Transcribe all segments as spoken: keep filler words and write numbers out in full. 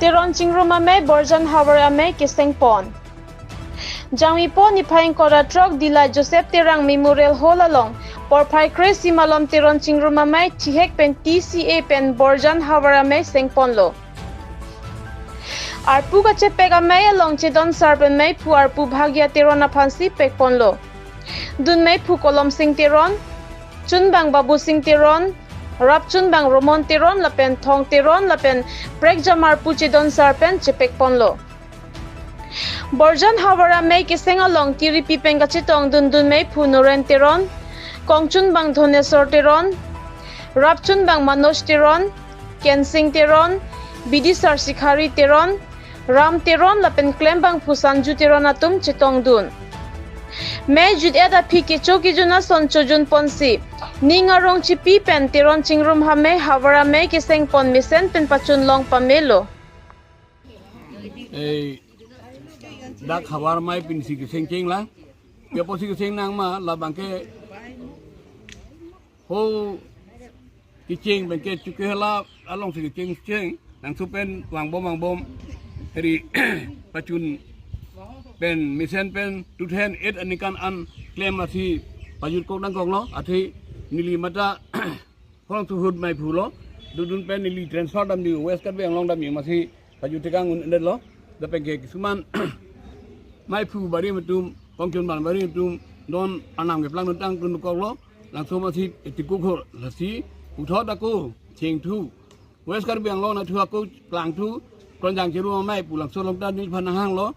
Teron Chingrum amei Borjan Havar amei kesengpon. Jangmipo niphai ingkoi ra throk Dillai Joseph Terang Memorial Hall along porphai kre-isi malom Teron Chingrum amei thihek pen T C A pen Borjan Havar amei sengponlo. Arpu kachepek amei along chedon sar pen meiphu arpu Bhagya Teron aphansi pekponlo. Dun meiphu Kolom Sing Teron, chunbang Babu Sing Teron, rap chunbang Romon Teron lapen Thong Teron lapen prekjam arpu chedon sar pen chepekponlo. Borjan Havar amei keseng along kiripi pen kachetongdun dun meiphu Noren Teron, kongchunbang Dhonesor Teron, rap chunbang Manoj Teron, Kensing Teron, bidisar Sikhari Teron, Ram Teron lapen klembangphu Sanju Teron atum chetongdun. Mei jut-et aphi kecho kejun ason chojunponsi ning arong chipi pen Teron Chingrum amei Havar amei kesengpon mesen pen pachun long pamelo. Eh, dak Havar amei pinsi keseng chenglang. Pi apotsi keseng nang ma, labang ke ho kecheng pen ke chuke hala alongsi kecheng cheng nangso pen vangbom vangbom heri pachun pen mesen pen two thousand eight aningkan an klem asi pajut kok nangkoklo, athe neli mata Horong Suhut meiphu lo, dudun pen neli transfer damji West Karbi Anglong damji masi pajut tekang un-edetlo. Lapen ke kisuman meiphu bari metum, kongchunbang bari metum, non anam keplangdun tangdun koklo, langsung masi tikuk ho, lasi puthot ako chengthu. West Karbi Anglong nathu ako plangthu, Kronjang Chingrum amei pu langsung along ta neliphan nanghanglo.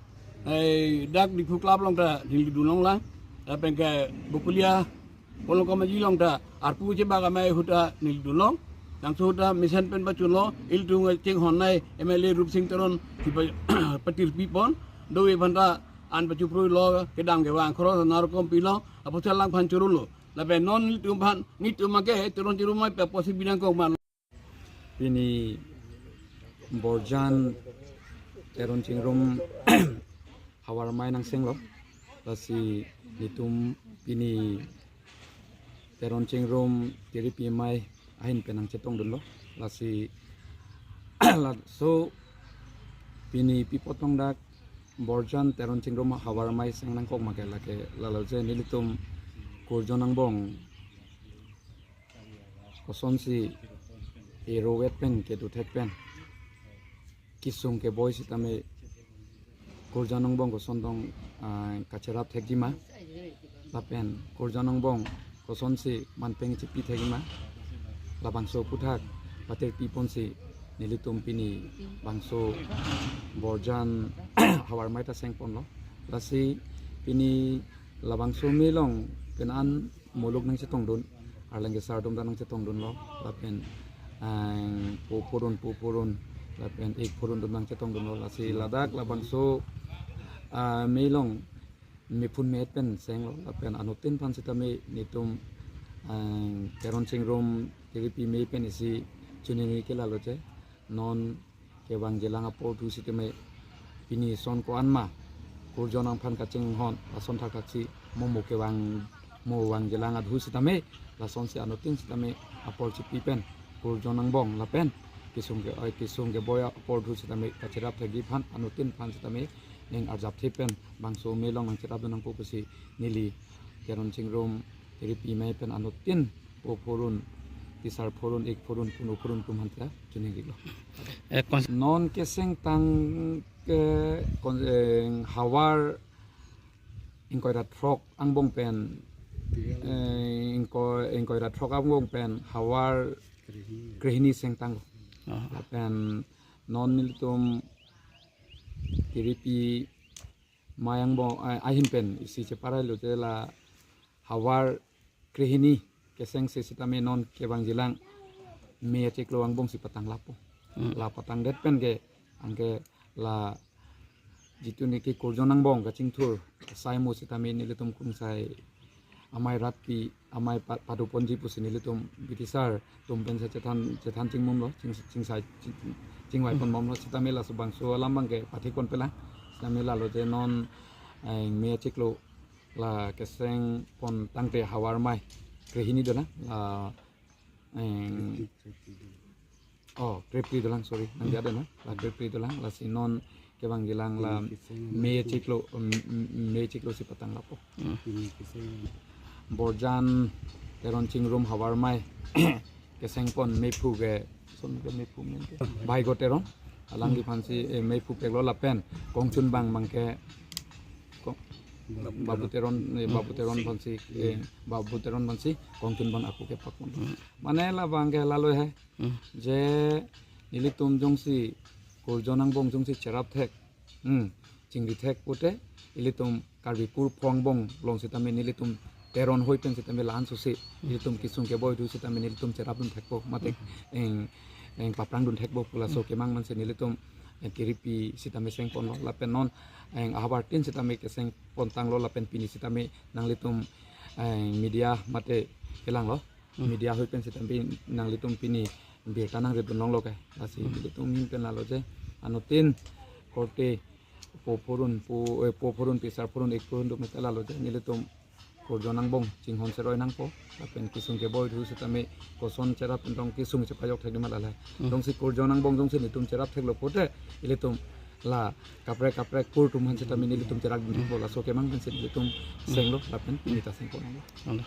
Eh, dak Diphu Club along ta neli dun longlang. Lapen ke Bokulia Kolongkom aji along ta arpu chebak amei ahut ta neli dun long. Langsung ahut ta mesen pen pachunlo, ilitum chinghon nei M L A Rup Sing Teron si pa-, patirpipon, dove aphan ta an pachuprui lo, kedam kevang khorok nar kom pilo, apotsi alangphan chorolo. Lapen non nelitum aphan, nelitum ake Teron Chingrum amei pi apotsi binong kok ma. Pini Borjan Teron Chingrum Havar amei nangsenglo. Lasi nelitum pini Teron Chingrum kiripi amei ahin pen nangchetongdunlo. Lasi laso pini pi apot tong dak Borjan Teron Chingrum Havar amei seng nangkok ma ke lake lalo je nelitum kurjon angbong kosonsi erovet pen kedo thek pen kesung keboi sitame kurjon angbong koson tong, ah, kacherap thekji ma lapen kurjon angbong kosonsi manpeng chipi thekji ma, labangso aphuthak patirpiponsi nelitum pini bangso Borjan Havar amei ta sengponlo. Lasi pini labangso amei along pen an muluk nangchetongdun, arleng kesar atum ta nangchetongdunlo, lapen, ah, po phurun, po phurun, lapen ik phurun atum nangchetongdunlo, lasi ladak labangso, ah, amei along mephun me-et pen senglo, lapen anuttin aphan sitame nelitum, ah, Teron Chingrum kiripi amei pen isi choningri ke lalo je, non kevangjilang apor thu sitame pini son ko-an ma kurjon aphan kachinghon ason thakthak si mo mo kevang mo vangjilang adhu sitame lasonsi anuttin sitame apor chipi pen kurjon angbong lapen kesung ke, oi, kesung keboi apor thu sitame kacherap thekji aphan anuttin aphan sitame ning arjap the pen bangso amei along nangcherapdun nangpo pusi neli Teron Chingrum kiripi amei pen anuttin po phurun, tisar phurun, ik phurun, punu phurun atum aphan ta choningri lo. Eh, kons- Non kesengtang ke kon-, eh, Havar ingkoi ra throk angbong pen, eh, ingkoi, ingkoi ra throk angbong pen Havar krehini sengtang. Ah. Lapen non nelitum kiripi amei angbong, eh, ahin pen isi cheparai lo je la Havar krehini kesengsi sitame non kevangjilang mei achiklo angbongsi patang lapo. Hmm. La patangdet pen ke anke la jitu niki kurjon angbong kachingthur asai mo sitame nelitum kungsai amei rat pi amei pa-, padoponji pusi nelitum bitisar atum pen sa chethan, chethan chingmum lo, ching, chingsai, ching, chingvai pon mom lo, sitame laso bangso alam abang ke pathik pon pelang, sitame lalo je non, eh, mei achiklo la keseng pon tangte Havar amei krehini do na, la, eh, Oh, krepri dolang, sorry. Nang dia dena. La krepri dolang, lasi non kevang gilang la Pini keseng me chiklo, mm, mm, me chiklo si patang lapo. Hmm. Pini keseng. Borjan Teron Chingrum Havarmai kesengpon mephu ke, son ke mephu men ke. Baigo Teron. Alangli aphansi, eh, mephu peklo lapen kongchunbang abang ke kong-, Babu Teron, eh, Babu Teron aphansi, eh, Babu Teron aphansi kongchunbang ako kepakpon. Hmm. Mane labang ke lalo he. Hmm. Je nelitum jongsi kurjon angbong jongsi cherap thek, hmm, chingri thek pute, ilitum Karbi kurphong angbong along sitame nelitum Teron hoi pen sitame la-an susi, ilitum kesung keboi thu sitame nelitum cherapdun thekpo, mate eng, eng paprangdun thekpo pu laso kemang mansi nelitum, eh, kiripi sitame sengponlo lapen non, eng ahavar tin sitame kesengpon tanglo lapen pini sitame nanglitum, eng media mate kelanglo. Hmm. Media hoi pen sitame nanglitum pini birta nangridun longlo ke. Lasi Hmm. nelitum ahin pen lalo je. Anuttin korte po phurun, po, eh, po phurun, pisar phurun, ik phurun do mete lalo je. Nelitum kurjon angbong chinghon cheroi nangpo. Lapen kesung keboi thu sitame koson cherap pen tong kesung chepajok thek di ma lale. Hmm. Jongsi kurjon angbong jongsi nelitum cherap theklo pute, ilitum la kaprek kaprek kur atum aphan sitame nelitum cherakdun thekpo, laso kemang pen si nelitum senglo lapen pini ta sengpo nanglo. Alo.